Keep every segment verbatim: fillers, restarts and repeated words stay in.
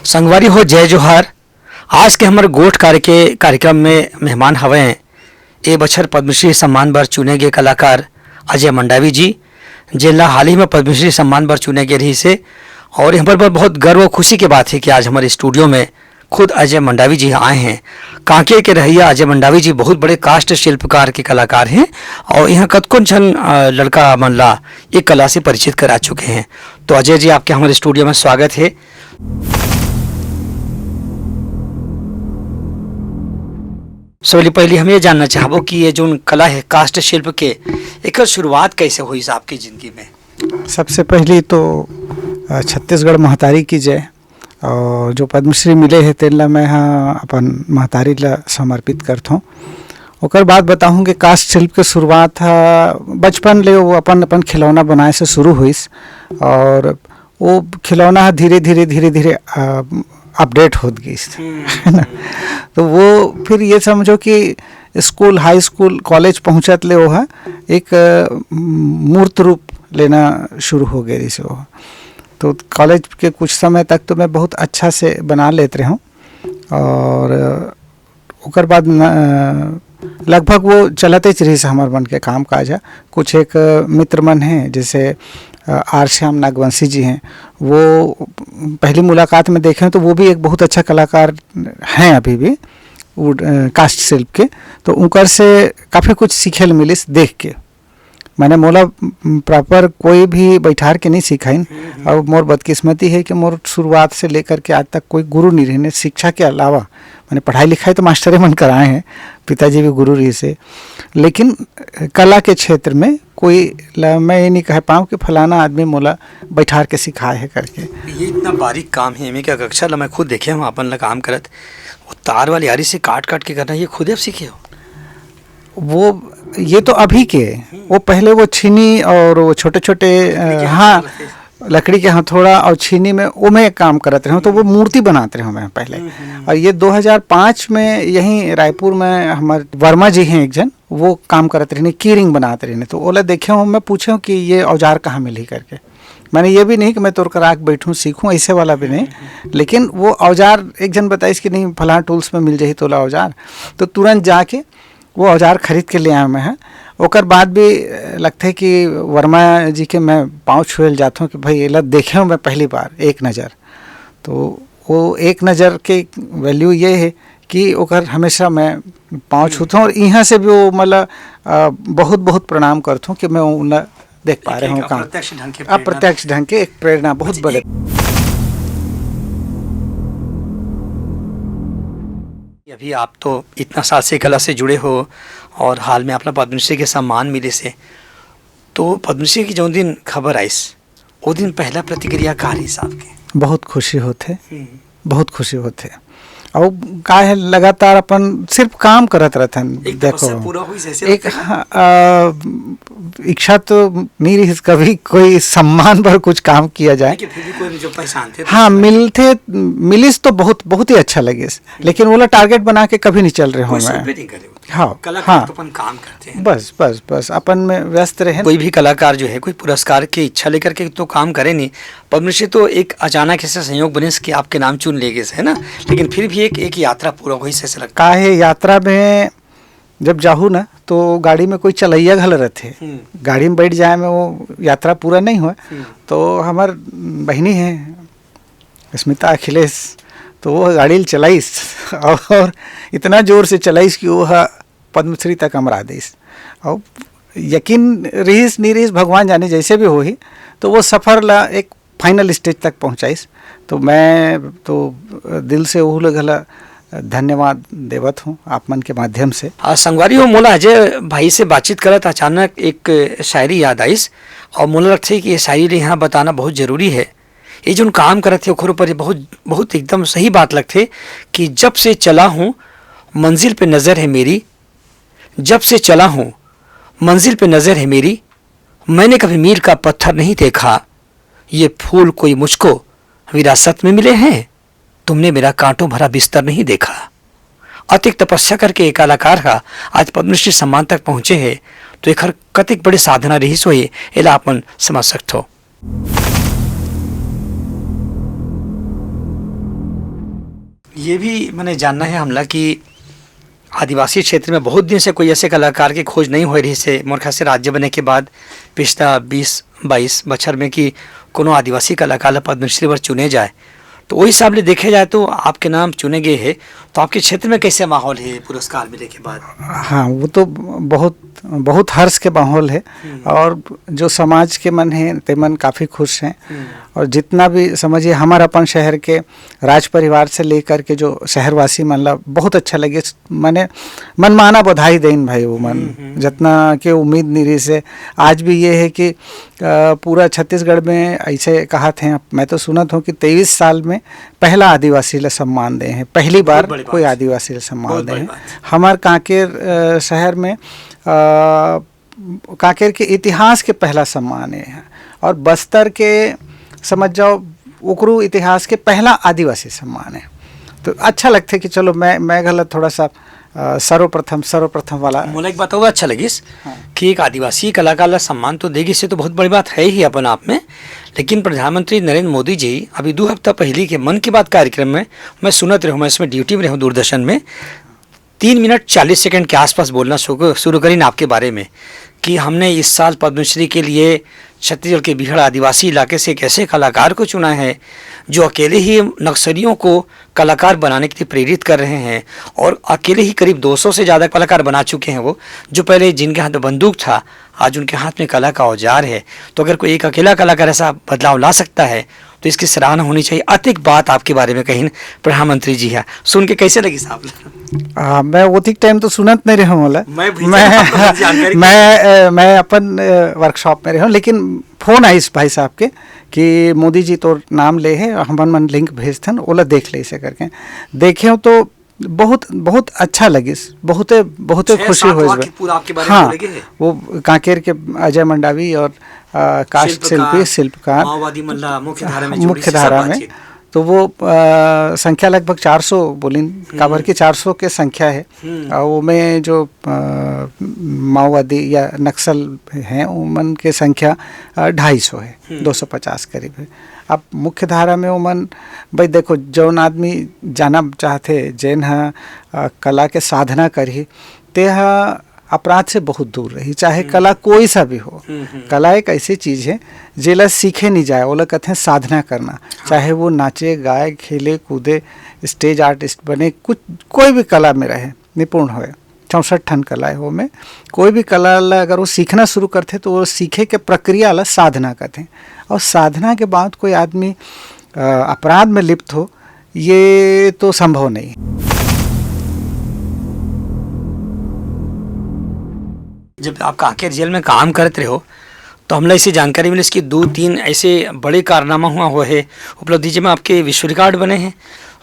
संगवारी हो, जय जोहार। आज के हमर गोठ कार्य के कार्यक्रम में मेहमान हवैं ए बछर पद्मश्री सम्मान बर चुने गए कलाकार अजय मंडावी जी, जेन ला हाल ही में पद्मश्री सम्मान बर चुने गए रहिस हे। और हमर बर बहुत गर्व और खुशी के बात है कि आज हमारे स्टूडियो में खुद अजय मंडावी जी आए हैं। कांकेर के रहइया अजय मंडावी जी बहुत बड़े काष्ठ शिल्पकार के कलाकार हैं और यहाँ कतकोन झन, अ, लड़का मन ला ये कला से परिचित करा चुके हैं। तो अजय जी, आपके हमारे स्टूडियो में स्वागत है। सबले पहले हम ये जानना चाहबो कि ये जोन कला है काष्ठ शिल्प के, एकर शुरुआत कैसे होइस आपकी जिंदगी में? सबसे पहली तो, अ, छत्तीसगढ़ महतारी की जय। और जो पद्मश्री मिले हे, तेन ला मैं ह अपन महतारी ला समर्पित करथों। ओकर बाद बताहूँ कि काष्ठ शिल्प के शुरुआत ह बचपन ले वो अपन, अपन खिलौना बनाए से शुरू होइस और वो खिलौना ह धीरे, धीरे, धीरे, धीरे, अ, अपडेट होत गइस। हम्म। है ना? तो वो फिर ये समझो कि स्कूल, हाई स्कूल, कॉलेज पहुँचत ले वो ह एक, अ, मूर्त रूप लेना शुरू हो गए रहिस वो। तो कॉलेज के कुछ समय तक तो मैं बहुत अच्छा से बना लेत रहे हूँ और ओकर बाद न, लगभग वो चलते रहिस हमर मन के काम काज ह। कुछ एक मित्र मन हैं, जैसे, अ, आर श्याम नागवंशी जी हैं, वो पहली मुलाकात में देखे तो वो भी एक बहुत अच्छा कलाकार हैं अभी भी, वुड, अ, काष्ठ शिल्प के। तो उनकर से काफ़ी कुछ सीखे ल मिलिस देख के। माने मोला प्रॉपर कोई भी बैठार के नहीं सिखाइन। हम्म, हम्म। और मोर बदकिस्मती है कि मोर शुरुआत से लेकर के आज तक कोई गुरु नहीं रहने, शिक्षा के अलावा। माने पढ़ाई लिखाई तो मास्टरे मन कराए हैं, पिताजी भी गुरु रहिस हे, लेकिन कला के क्षेत्र में कोई ला, मैं ये नहीं कह पाऊँ कि फलाना आदमी मोला बैठार के सिखाए है करके। ये इतना बारीक काम है, एमे क्या कक्षा ला मैं खुद देखे हूँ अपन ला काम करत, वो तार वाली आरी से काट काट के करना, ये खुदे आप सीखे हो? वो, ये तो अभी के, वो पहले वो छीनी और वो छोटे-छोटे, अ, लकड़ी के हाँ, हथौड़ा से। लकड़ी के हथौड़ा और छीनी में वो मैं काम करत रहे हूँ, तो वो मूर्ति बनाते रहे हूँ मैं पहले। हम्म, हम्म। और ये दो हज़ार पाँच में यहीं रायपुर में हमारे वर्मा जी हैं एक जन, वो काम करत रहने, की रिंग बनाते रहने, तो ओला देखे हूँ, मैं पूछे हूँ कि ये औजार कहाँ मिली करके। मैंने ये भी नहीं कि मैं तोर करा के बैठूँ, सीखूँ, ऐसे वाला भी नहीं, हम्म, हम्म। लेकिन वो औजार एक जन बताइस कि नहीं, फलाना टूल्स में मिल जाही तोला औजार, तो तुरंत जाके वो औजार खरीद के ले आया मैं ह। ओकर बाद भी, अ, लगथे कि वर्मा जी के मैं पाँव छुए ल जाथों कि भाई, एला देखे हूँ मैं पहली बार एक नज़र। तो वो एक नज़र के वैल्यू ये है कि ओकर हमेशा मैं पाँव हम्म। छूथों और यहाँ से भी वो मतलब, अ, बहुत, बहुत प्रणाम करथों कि मैं उन्हें देख पा एक, रहे एक हूँ काम। अप्रत्यक्ष ढंग के प्रेरणा। अप्रत्यक्ष ढंग के एक प्रेरणा बहुत अच्छा, बड़े। एक अभी आप तो इतना साल से कला से जुड़े हो और हाल में आप ला पद्मश्री के सम्मान मिलिस हे, तो पद्मश्री की जौन दिन खबर आइस, वो दिन पहला प्रतिक्रिया का रहिस आपके? बहुत खुशी होथे, हम्म। बहुत खुशी होथे। अउ का है, लगातार अपन सिर्फ काम करत रहथन। एक देखो, तपस्या पूरा हुई जैसे एक, लगता है। हाँ, अ, इच्छा तो नहीं रहिस कभी कोई सम्मान पर कुछ काम किया जाए। लेकिन फिर भी कोई जो पहचानथे तो हाँ, उसमें मिलथे, मिलिस तो बहुत, बहुत ही अच्छा लगिस। लेकिन वो ला टारगेट बना के कभी नहीं चल रहे हो कोई मैं। सेलिब्रेट नहीं करे हो। हाँ, कलाकार हाँ। तो अपन काम करते हैं। बस, बस, बस, अपन में व्यस्त रहे। कोई भी कलाकार जो है, कोई पुरस्कार की इच्छा लेकर के तो काम करे नहीं। पद्मश्री तो एक अचानक ऐसे संयोग बनिस कि आपके नाम चुन लिए गए, है ना? लेकिन फिर भी एक, एक यात्रा पूरा हुई, ऐसे लगता है। का है, यात्रा में जब जाहू ना, तो गाड़ी में कोई चलैया घल रहथे। हम्म। गाड़ी में बैठ जाए में वो यात्रा पूरा नहीं होय। हम्म। तो हमर बहिनी है, स्मिता अखिलेश, तो वो गाड़ी ल चलाइस और इतना जोर से चलाइस कि वो ह पद्मश्री तक अमरा दिस। और यकीन रहिस, नहीं रहिस, भगवान जाने, जैसे भी होही, तो वो सफर ला एक फाइनल स्टेज तक पहुँचाइस। तो मैं तो दिल से ओहू ला घला धन्यवाद देवत हूँ आप मन के माध्यम से। आ, संगवारी हो, मोला अजय भाई से बातचीत करत अचानक एक शायरी याद आइस और मोला लगथे कि ये शायरी ला यहाँ बताना बहुत जरूरी है। ये जोन काम करत हे, ओखर ऊपर ये बहुत, बहुत एकदम सही बात लगथे कि जब से चला हूँ, मंजिल पे नज़र है मेरी, जब से चला हूँ, मंजिल पे नज़र है मेरी, मैंने कभी मील का पत्थर नहीं देखा, ये फूल कोई मुझको विरासत में मिले हैं, तुमने मेरा कांटों भरा बिस्तर नहीं देखा। अतिक तपस्या करके एक कलाकार हा आज पद्मश्री सम्मान तक पहुँचे हे, तो एखर कतिक बड़े साधना रहिस होही, एला अपन समझ सकथो। ये भी मैंने जानना है हमला कि आदिवासी क्षेत्र में बहुत दिन से कोई ऐसे कलाकार की खोज नहीं हो रही से, मोर ख्याल से राज्य बने के बाद पिछला बीस बाईस बछर में कि कोनो आदिवासी कलाकार ला पद्मश्री बर चुने जाए। तो वही हिसाब ले देखे जाए तो आपके नाम चुने गए हैं, तो आपके क्षेत्र में कैसे माहौल है पुरस्कार मिले के बाद? हाँ, वो तो बहुत, बहुत हर्ष के माहौल है। हम्म। और जो समाज के मन है, ते मन काफ़ी खुश हैं। हम्म। और जितना भी, समझिए, हमारे अपन शहर के राज परिवार से लेकर के जो शहरवासी मन ला बहुत अच्छा लगे, माने मनमाना बधाई देन भाई वो मन, हम्म, हम्म। जितना के उम्मीद नहीं रही से। आज भी ये है कि, अ, पूरा छत्तीसगढ़ में ऐसे कहा थे, मैं तो सुनत हूँ कि तेईस साल में पहला आदिवासी ला सम्मान दे हैं, पहली बहुत बार बड़ी बात। कोई आदिवासी ला सम्मान बहुत दे बड़ी हैं। बात। हमार कांकेर, अ, शहर में, अ, कांकेर के इतिहास के पहला सम्मान ये है, और बस्तर के, समझ जाओ, ओकरो इतिहास के पहला आदिवासी सम्मान है। तो अच्छा लगथे कि चलो, मैं, मैं घला थोड़ा सा, अ, सर्वप्रथम, सर्वप्रथम वाला। मोला एक बात और अच्छा लगिस हाँ। कि एक आदिवासी कलाकार ला सम्मान तो देगी, से तो बहुत बड़ी बात है ही अपन आप में, लेकिन प्रधानमंत्री नरेंद्र मोदी जी अभी दो हफ्ता पहली के मन की बात कार्यक्रम में, मैं सुनत रहूँ, मैं इसमें ड्यूटी में रहूँ दूरदर्शन में, तीन मिनट चालीस सेकंड के आसपास बोलना शुरू, शुरू करीन आपके बारे में कि हमने इस साल पद्मश्री के लिए छत्तीसगढ़ के बीहड़ आदिवासी इलाके से एक ऐसे कलाकार को चुना है जो अकेले ही नक्सलियों को कलाकार बनाने के लिए प्रेरित कर रहे हैं, और अकेले ही करीब दो सौ से ज़्यादा कलाकार बना चुके हैं वो, जो पहले जिनके हाथ में बंदूक था, आज उनके हाथ में कला का औजार है। तो अगर कोई एक अकेला कलाकार ऐसा बदलाव ला सकता है, तो इसकी सराहना होनी चाहिए। अतिक बात आपके बारे में कहीं प्रधानमंत्री जी है, सुन के कैसे लगी साहब? आ, मैं ओतिक टाइम तो सुनत नहीं रहे हूँ वाला। मैं भी मैं जानकारी मैं अ, मैं अपन वर्कशॉप में रहे हूँ, लेकिन फोन आइस भाई साहब के कि मोदी जी तोर नाम ले है, हमन मन लिंक भेजथन, ओला देख ले से करके। देखे हो तो बहुत, बहुत अच्छा लगिस, बहुते, बहुते छह खुशी सात होइस वाक्य बा। पूरा आपके बारे में हाँ, बोले गए हैं। वो कांकेर के अजय मंडावी और, आ, काष्ठ शिल्पकार, शिल्पी, शिल्पकार, माओवादी मन ला मुख्य धारा में जोड़ी मुख्य से सब धारा में। बातचीत। तो वो, आ, संख्या लगभग चार सौ बोलिन, हम्म। काबर की चार सौ के संख्या है। हम्म। आ, वो में जो, आ, माओवादी या नक्सल हैं, उमन के संख्या, आ, ढाई सौ है, हम्म। दो सौ पचास करीब है। अब मुख्य धारा में उमन, भाई देखो, जौन आदमी जाना चाहथे, जेन ह, आ, कला के साधना करही, ते ह अपराध से बहुत दूर रही, चाहे हम्म। कला कोई सा भी हो। हम्म, हम्म। कला एक ऐसी चीज है, जेला सीखे नहीं जाए, ओला कथे साधना करना। हाँ। चाहे वो नाचे, गाए, खेले, कूदे, स्टेज आर्टिस्ट बने, कुछ, कोई भी कला में रहे, निपुण होए, चौसठ ठन कला है वो में, कोई भी कला ला अगर वो सीखना शुरू करथे, तो वो सीखे के प्रक्रिया ला साधना कथे। और साधना के बाद कोई आदमी, अ, अपराध में लिप्त हो, ये तो संभव नहीं। जब आप कांकेर जेल में काम करत रहे हो, तो हमला ऐसी जानकारी मिली कि दो तीन ऐसे बड़े कारनामा हुआ हुआ है, उपलब्धि, जेमा आपके विश्व रिकॉर्ड बने हैं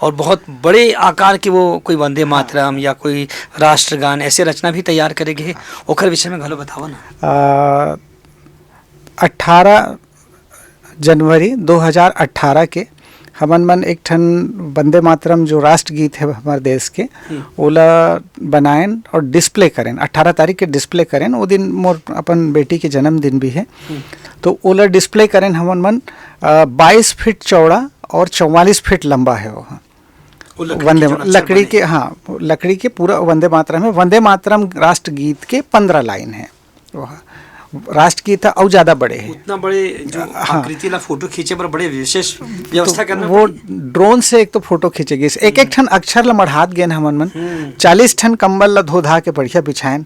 और बहुत बड़े आकार के वो कोई वंदे मातरम या कोई राष्ट्रगान ऐसे रचना भी तैयार करे गए हैं, ओखर विषय में घलो बतावा ना। आ, अठारह जनवरी दो हज़ार अठारह के हमन मन एक ठन वंदे मातरम, जो राष्ट्रगीत है हमारे देश के, हम्म। ओला बनाएन और डिस्प्ले करेन। अठारह तारीख के डिस्प्ले करेन, वो दिन मोर अपन बेटी के जन्मदिन भी है। हम्म। तो ओला डिस्प्ले करेन हमन मन, अ, बाईस फीट चौड़ा और चौवालीस फीट लंबा है वो। वो लकड़ी वंदे के जो मा-, नक्शा लकड़ी बने। के, हाँ, लकड़ी के पूरा वंदे मातरम है। वंदे मातरम राष्ट्रगीत के पन्द्रह लाइन है। वो राष्ट्रगीत ह अउ ज्यादा बड़े हे। उतना बड़े जो हाँ। आकृति ला फोटो खींचे बर बड़े विशेष व्यवस्था तो करना वो पड़ी। ड्रोन से एक तो फोटो खींचे गिस, एक एक ठन अक्षर ला मढ़ात गेन हमन मन, हम्म। चालीस ठन कंबल ला धो धा के बढ़िया बिछाएन,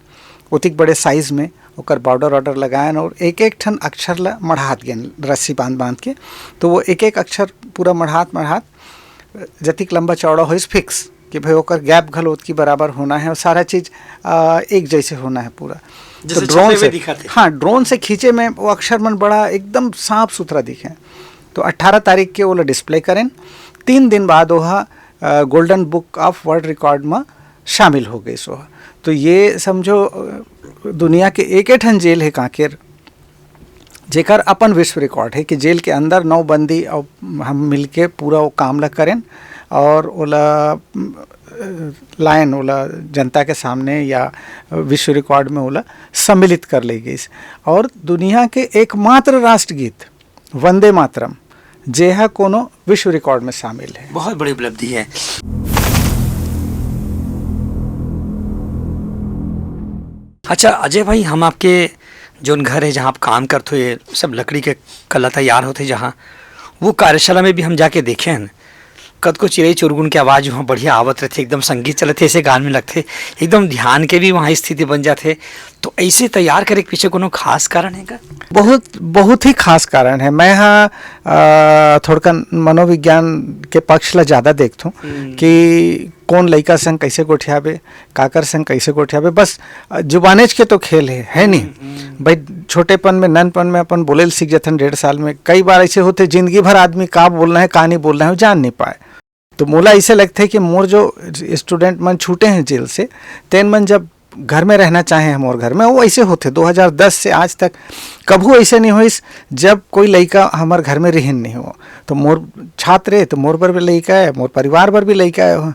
ओतिक बड़े साइज में ओकर बॉर्डर ऑर्डर लगाएन और एक एक ठन अक्षर ला मढ़ात गेन रस्सी बांध बांध के। तो वो एक एक अक्षर पूरा मढ़ात मढ़ात जतिक लंबा चौड़ा होइस फिक्स कि भाई ओकर गैप घलो ओतकी बराबर होना है और सारा चीज, आ, एक जैसे होना है पूरा। जैसे तो ड्रोन छपे हुए से, दिखत हे। हाँ, ड्रोन से खींचे में वो अक्षर मन बड़ा एकदम साफ सुथरा दिखे। तो अट्ठारह तारीख के ओला डिस्प्ले करेन, तीन दिन बाद ओहा, आ, golden book of world record में शामिल हो गई सो। तो ये समझो, अ, दुनिया के एक ठन जेल है कांकेर, जेकर अपन विश्व रिकॉर्ड है कि जेल के अंदर नौ बंदी और हम मिलके पूरा वो काम ला करेन और ओला, अम, लायन ओला जनता के सामने या विश्व रिकॉर्ड में ओला सम्मिलित कर ले गइस। और दुनिया के एकमात्र राष्ट्रगीत वंदे मातरम, जेहा कोनो विश्व रिकॉर्ड में शामिल है। बहुत बड़ी उपलब्धि है। अच्छा अजय भाई, हम आपके जोन घर है, जहाँ आप काम करते हो, ये सब लकड़ी के कला तैयार होते, जहाँ वो कार्यशाला में भी हम जाके देखे हैं, कतको चिरई चुरगुन के आवाज़ वहाँ बढ़िया आवत रहते, एकदम संगीत चलत हे, ऐसे गान में लगते, एकदम ध्यान के भी वहाँ स्थिति बन जाते। तो ऐसे तैयार करे के पीछे कोनो खास कारण है का? बहुत बहुत ही खास कारण है। मैं हा अ, थोड़कन मनोविज्ञान के पक्ष ला ज्यादा देखथूं कि कौन लइका संग कैसे गोठियाबे, काकर संग कैसे गोठियाबे। बस अ, जुबानेच के तो खेल है, है नहीं? भाई, छोटेपन में, ननपन में अपन बोले ल सीख जाथन डेढ़ साल में। कई बार ऐसे होते, जिंदगी भर आदमी का बोलना है, का नहीं बोलना है, वो जान नहीं पाए। तो मोला ऐसे लगते कि मोर जो स्टूडेंट मन छूटे हैं जेल से, तेन मन जब घर में रहना चाहे हैं मोर घर में, वो ऐसे होते। दो हज़ार दस से आज तक कभू ऐसे नहीं होइस जब कोई लइका हमर घर में रिहिन नहीं हो। तो मोर छात्र है, तो मोर बर भी लइका है, मोर परिवार बर भी लइका है।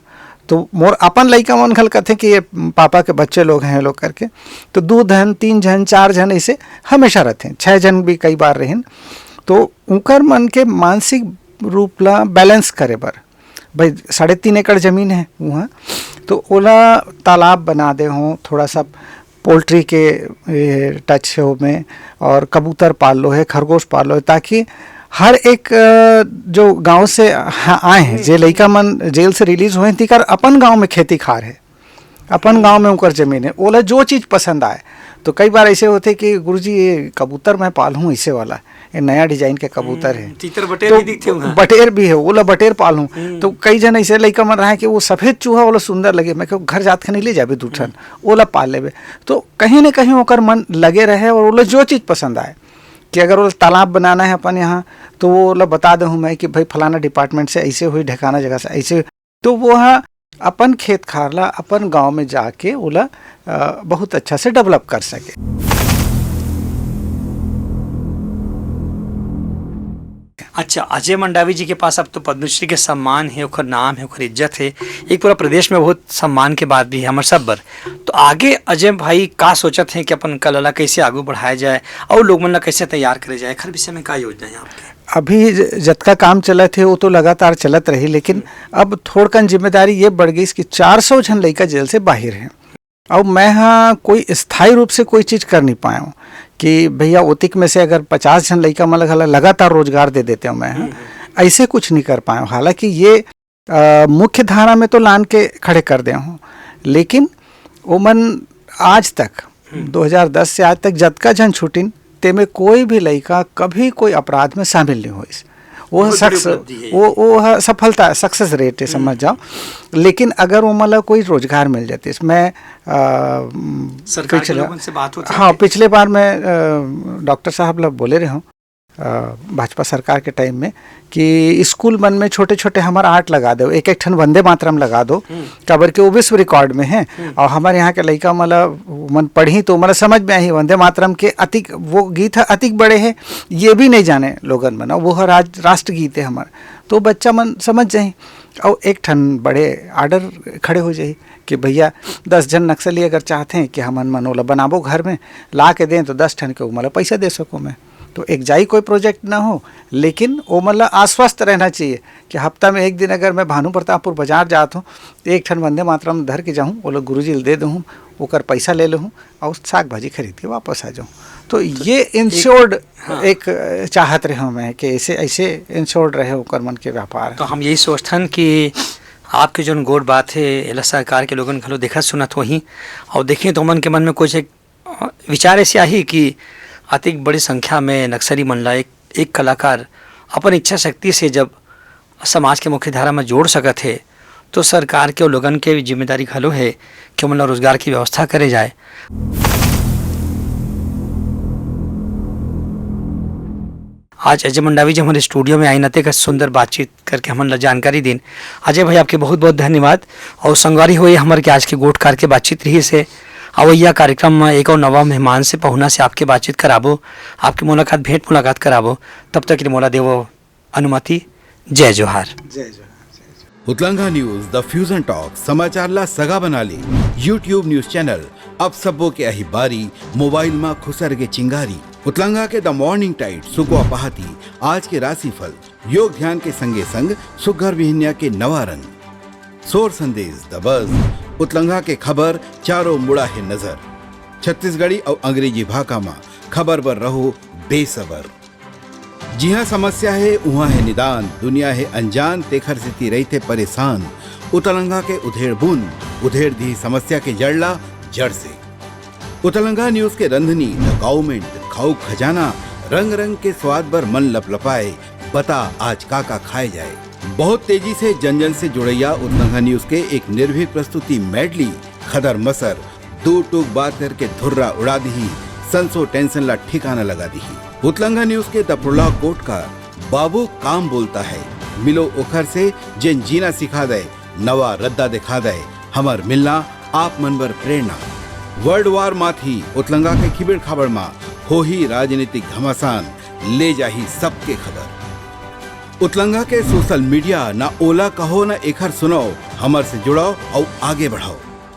तो मोर अपन लइका मन घल कथे कि ये पापा के बच्चे लोग हैं, ये लोग करके। तो दू झन, तीन झन, चार झन ऐसे हमेशा रहते हैं, छः झन भी कई बार रहिन। तो उनकर मन के मानसिक रूप ला बैलेंस करे बर, भाई, साढ़े तीन एकड़ जमीन है वहाँ, तो ओला तालाब बना दे हों, थोड़ा सा पोल्ट्री के टच हो में, और कबूतर पाल लो है, खरगोश पाल लो है, ताकि हर एक अ, जो गांव से ह- आए हैं, जे लइका मन जेल से रिलीज हुए हैं, तिकर अपन गांव में खेती खार है, अपन गांव में उनकर जमीन है, ओला जो चीज पसंद आए। तो कई बार ऐसे होते कि गुरुजी, ये कबूतर मैं पालहूँ, ऐसे वाला, ये नया डिजाइन के कबूतर है। तीतर बटेर तो भी दिखते हुए हैं। बटेर भी है, ओला बटेर पालहूँ। तो कई जन ऐसे लइका मन रहा है कि वो सफेद चूहा, ओला सुंदर लगे, मैं कहूँ, घर जात के नहीं ले जाबे दू ठन, ओला पाल लेबे। तो कहीं ना कहीं ओकर मन लगे रहे और ओला जो चीज पसंद आए, कि अगर ओला तालाब बनाना है अपन यहाँ, तो वो ओला बता दे हूँ मैं कि भाई, फलाना डिपार्टमेंट से ऐसे हुई, ढेकाना जगह से ऐसे। तो वो हा अपन खेत खार ला, अपन गांव में जाके ओला अ, बहुत अच्छा से डेवलप कर सके। अच्छा, अजय मंडावी जी के पास अब तो पद्मश्री के सम्मान है, ओकर नाम है, ओकर इज्जत है, एक पूरा प्रदेश में बहुत सम्मान के बात भी है हमर सब बर। तो आगे अजय भाई का सोचत हैं कि अपन कला ला कैसे आगू बढ़ाया जाए और लोग मन ला कैसे तैयार करे जाए, एखर विषय में का योजना है आपके? अभी ज- जतका काम चलत है, वो तो लगातार चलत रही, लेकिन अब थोड़कन जिम्मेदारी ये बढ़ गई कि चार सौ झन लइका जेल से बाहर हैं। अब मैं हा कोई स्थायी रूप से कोई चीज कर नहीं पाया हूँ कि भैया, ओतिक में से अगर पचास झन लइका मन ला लगातार रोजगार दे देते हो, मैं हा ऐसे कुछ नहीं कर पाया हूँ। हालांकि ये अ, मुख्य धारा में तो लान के खड़े कर दे हूँ, लेकिन ओमन आज तक, दो हज़ार दस से आज तक जतका झन छूटिन, तेमे कोई भी लइका कभी कोई अपराध में शामिल नहीं होइस। वो बहुत बड़ी सक्स उपलब्धि है। वो वो ह सफलता, सक्सेस रेट है, समझ जाओ। लेकिन अगर वो मतलब कोई रोजगार मिल जाते, मैं अ, सरकार के पिछला लोगन से बात होती हाँ, है? पिछले बार मैं अ, डॉक्टर साहब ला बोले रहे हूँ अ, भाजपा सरकार के टाइम में कि स्कूल मन में छोटे छोटे हमार आर्ट लगा दो, एक एक ठन वंदे मातरम लगा दो, काबर के वो विश्व रिकॉर्ड में है। और हमारे यहाँ के लइका मतलब मन पढ़ी तो मतलब समझ में आही, वंदे मातरम के अतिक वो गीत है, अतिक बड़े है, ये भी नहीं जाने लोगन मन, वो ह राज राष्ट्रगीत है हमार, तो बच्चा मन समझ जाही। और एक ठन बड़े ऑर्डर खड़े हो जाही कि भैया, दस झन नक्सली अगर चाहते हैं कि हमन मन ओला बनाबो घर में, ला के दें, तो दस ठन के ओमन ला पैसा दे सको मैं। तो एक जाई कोई प्रोजेक्ट ना हो, लेकिन ओमन ला आश्वस्त रहना चाहिए कि हफ्ता में एक दिन अगर मैं भानु प्रतापपुर बाजार जात हूँ, एक ठन वंदे मातरम धर के जाऊँ, वो लोग गुरुजी ला दे दूँ, ओकर पैसा ले लूँ और साग भाजी खरीद के वापस आ जाऊँ। तो ये इंश्योर्ड एक चाहत रहे हूँ मैं कि ऐसे ऐसे इंश्योर्ड रहे ओकर मन के व्यापार। तो हम यही सोचथन कि आपके जोन गोठ बात है, एला सरकार के लोगन घलो देखत सुनत होही, और देखिए तो ओमन के मन में कुछ एक अ, विचार ऐसे आही कि अतिक बड़ी संख्या में नक्सली मन ला एक, एक कलाकार अपन इच्छा शक्ति से जब समाज के मुख्य धारा में जोड़ सकत हे, तो सरकार के और लोगन के जिम्मेदारी घलो है कि ओमन ला रोजगार की व्यवस्था करे जाए। आज अजय मंडावी जी हमारे स्टूडियो में आइन, अतेक सुंदर बातचीत करके हमन ला जानकारी दिन। अजय भाई, आपके बहुत बहुत धन्यवाद। और संगवारी हो, ये हमर के आज के गोठ कार के बातचीत रहिस हे। अवइया कार्यक्रम में एक और नवा मेहमान से, पहुना से आपके बातचीत कराबो, आपकी मुलाकात, भेंट मुलाकात कराबो। तब तक के लिए मोला देवो अनुमति। जय जोहार। उतलंगा न्यूज, द फ्यूजन टॉक, समाचार ला सगा बना ले। YouTube न्यूज चैनल, अब सबो के अही बारी, मोबाइल मा खुसर के चिंगारी। उतलंगा के द मॉर्निंग टाइट, सुकवा पहाती, आज के राशिफल, योग ध्यान के संगे संग सुघर बिहनिया के नवा रंग। सोर संदेश, द बज, उतलंगा के खबर, चारों मुड़ा है नजर। छत्तीसगढ़ी अउ अंग्रेजी भाखा म खबर बर रहो बेसबर। जिहाँ समस्या हे, उहाँ हे निदान, दुनिया हे अनजान, तेखर सेती रहिथे परेशान। उतलंगा के उधेड़ बुन, उधेड़ दिही समस्या के जड़ ला जड़ से। उतलंगा न्यूज के रंधनी, द काउमेंट, खाऊ खजाना, रंग रंग के स्वाद बर मन लपलपाए, बता आज का का खाए जाए। बहुत तेजी से जन जन से जुड़ैया उतलंगा न्यूज के एक निर्भीक प्रस्तुति मेडली, खदर मसर, दू टूक बात करके धुर्रा उड़ा दिही, संसो टेंशन ला ठिकाना लगा दिही। उतलंगा न्यूज के द प्रोलॉग कोट का बाबू काम बोलता है, मिलो ओखर से जेन जीना सिखा दे, नवा रद्दा दिखा दे, हमर मिलना आप मन बर प्रेरणा। वर्ल्ड वार माथी उतलंगा के खिबेड़ खाबड़ मा होही राजनीतिक घमासान, ले जाही सबके खबर। उतलंगा के सोशल मीडिया ना ओला कहो ना एखर सुनाओ, हमर से जुड़ाओ अउ आगे बढ़ाओ।